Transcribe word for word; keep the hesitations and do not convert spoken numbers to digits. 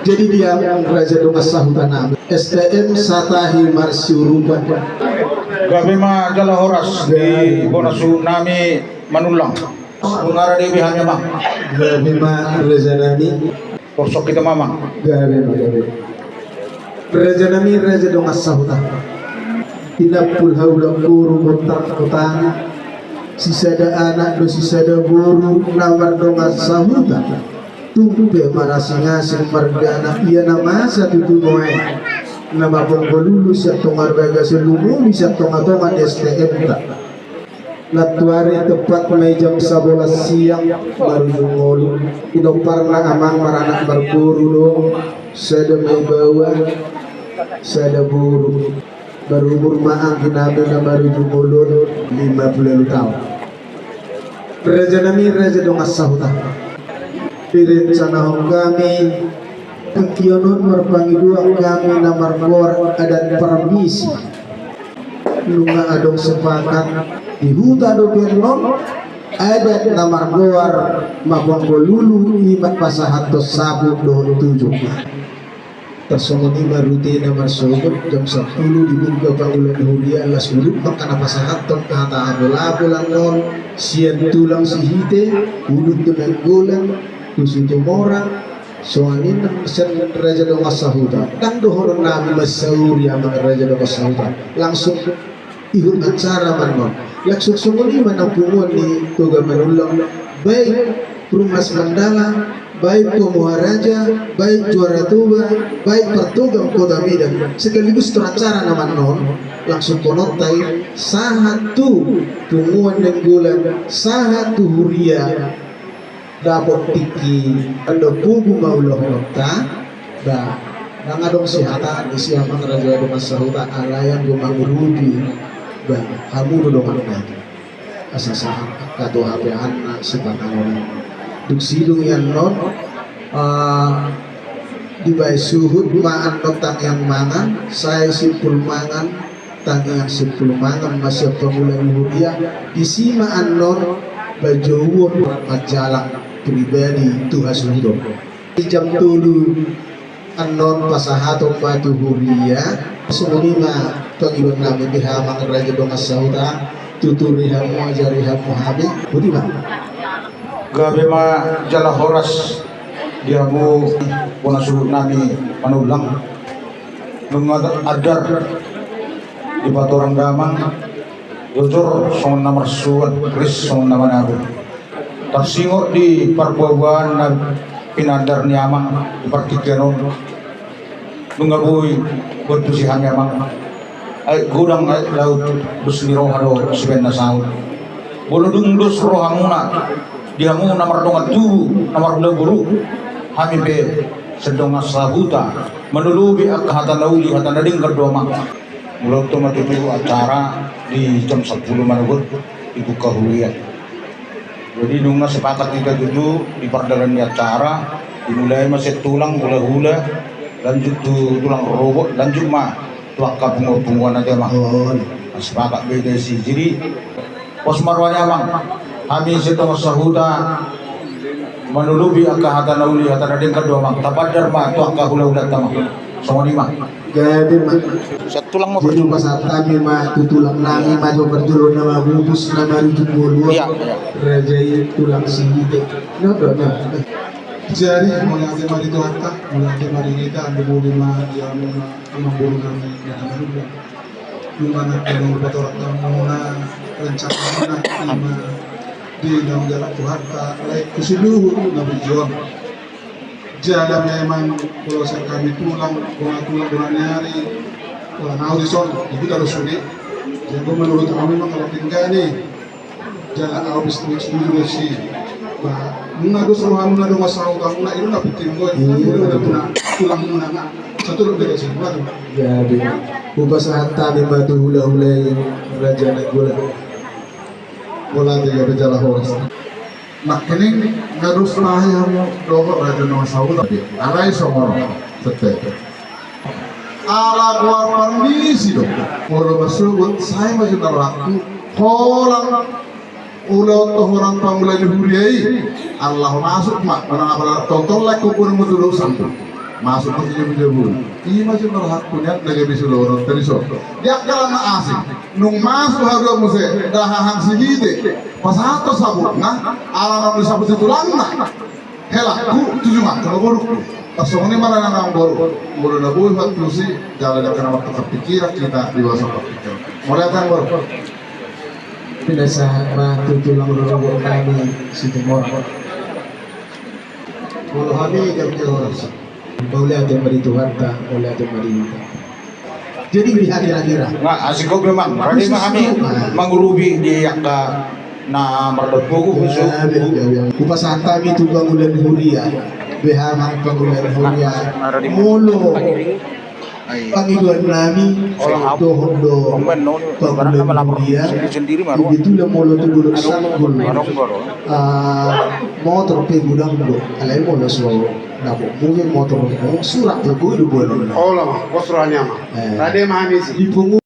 Jadi dia Raja Dongan Sahuta nami, S T M Satahi Marsiurupan. Gabe ma jala horas di bona suhut nami Manullang. Nunga rade be hami, Amang. Gabe ma raja nami. Porsok hita, Amang. Gabe ma, gabe. Raja nami, Raja Dongan Sahuta. Tinampul hau dapur bontang kotana. Sisada anak do sisada boru na mardongan sahuta. Tung pe marasingasing margana ia na masa tutu nuaeng. Na maponggo lulu sian tonga bagasan lumobi sian tonga-tonga ni S T M-ta. Nantuari tepat ma i jam sabolas siang marujung ngolu. Inomparna amang maranak marboru do, sada ma i baoa, sada boru. Marumur ma anggi nami na marujung ngolu on lima pulu ualu taon. Raja nami, Raja Dongan Sahuta. Direncanahon hami tingki on marpangidoan hami na margoar adat parmisi. Nunga adong sepakat di huta do be annon adat na margoar maponggo lulu i ma pasahathon saput dohot tujung. Tarsongon i ma rutena marsogot jam sampulu dibuka pangula ni huria, las udut ma angka na pasahathon hata apel-apel annon sian tulang Sihite, udut tu Nainggolan, tu Situmorang, songon i nang sian Raja Dongan Sahuta. Ndang dohonon nami mansauri amang Raja Dongan Sahuta. Langsung ihut acara ma annon. Langsung songon i ma nang punguan ni Toga Manullang, baik Perumnas Mandala, baik Pemuha Raja, baik Juara Toba, baik Partoga Kota Medan, sekaligus tor acara na ma annon. Langsung hononta i sahat tu punguan Nainggolan, sahat tu huria. Dapot tingki ndang pogu ma ulahononta, ba ndang adong sihataan ni si amang Raja Dongan Sahuta alai anggo mangurupi, ba hamu do dongan nami. Asa sahat angka tu hapeanna sipanganon i. Dung sidung i annon, eh, dibaen suhut ma annon tangiang mangan, sai simpul mangan, tangiang simpul mangan ma sian pangula ni huria, disi ma annon bajouon manjalang pribadi tu hasuhuton. Di jam tolu annon pasahaton ma tu huria, songon i ma pangidoan nami di hamu amang Raja Dongan Sahuta, tuturi hamu, ajari hamu hami, boti ma. Gabe ma jala horas di hamu bona suhut nami Manullang. Nunga andar dipatorang damang, jojor songon na marsuan, ris songon na manabur. Tarsingot di parbuabuaan na pinaandar ni amang di partingkian on. Nunga boi bertusi hami amang. Aek godang aek laut, dos ni roha do sibaen na saut. Molo dung dos rohamuna di hamu na mardongan tubu, na marhula boru, hami pe sian Dongan Sahuta manolobi angka hata na uli, hata na denggan do amang. Molo tong ma tutu acara di jam sampulu manogot dibuka huria. Jadi nunga sepakat hita tutu di pardalanan ni acara, dimulai ma sian tulang hulahula, lanjut tu tulang rorobot, lanjut ma tu angka punguan-punguan aja ma. Sepakat be hita disi. Jadi pos ma roha ni amang, hami sian Dongan Sahuta manolobi angka hata na uli, hata na denggan do amang, tapandar ma tu angka hulahulanta ma. Songon i ma. Gabe ma. Sian tulang ma. Jadi pasahat hami ma tu tulang nami ma jo parjolo na mabubus na marujung ngolu on. Iya, iya. Raja i tulang Sihite. Nah, nah, nah. Jadi mauliate ma di Tuhanta, mauliate ma di hita, anggo boi ma di hamu amang boru nami na Manullang. Di mana adong patorang hamu na rencana na ima di naung dialap Tuhanta, lae tu si luhut na bejo on. Jala memang molo sian hami tulang, bona tulang, bona ni ari, bona naung dison, di huta do sude. Jadi manurut hami memang kalau tinggal ni, jala au bis tulis dulu do si. Ba, nunga dos rohamuna Dongan Sahuta, nunga i do na penting do. Iya. Nunga muna tulang muna na. Satu do beda si, nunga do. Jadi hupasahat hami ma tu hulahula i Raja Nainggolan. Mauliate, gabe jala horas. Nangkining nga dos tahi hamu dohot Raja Dongan Sahuta. Alai songon on, sette. Ala goar parmisi do. Molo marsogot sai ma jala rohangku. Holan ulaon tu horong pangula ni huria i. Ala masuk ma, manang apala toltol lae ko pun mutu do sampu. Masuk ma tu jabu-jabu. Ima si marhak punya na gabe sulo orang tadi so. Dia kalah na asing. Nung masuk haruan muse dah hahang sihite. Pasahat tu sabutna, ala nang disabut di tulangna. Hela ku tuju ma tu boru. Pas songon i ma na nang boru. Molo na boi fatusi jala dia kena waktu kepikiran kita dewasa berpikir. Mauliate boru. Pinasahat ma tu tulang rorobot nami Situmorang. Molo hami jam horas. Mauliate ma di Tuhanta, mauliate ma di hita. Jadi di hati-hati ra. Nga asik kau memang. Rade ma hami mangurupi di angka na mardomu. Kupasahat hami tu pangulan huria. Beha ma pangulan huria. Molo pangidoan nami, dohot do pangulan huria. Kebetulan molo tu Dolok Sanggul, motor pe godang do. Alai molo so na boi motor, surat pe boi do boanon. Olo ma, bos rohani ama. Rade ma hami si. Di pungu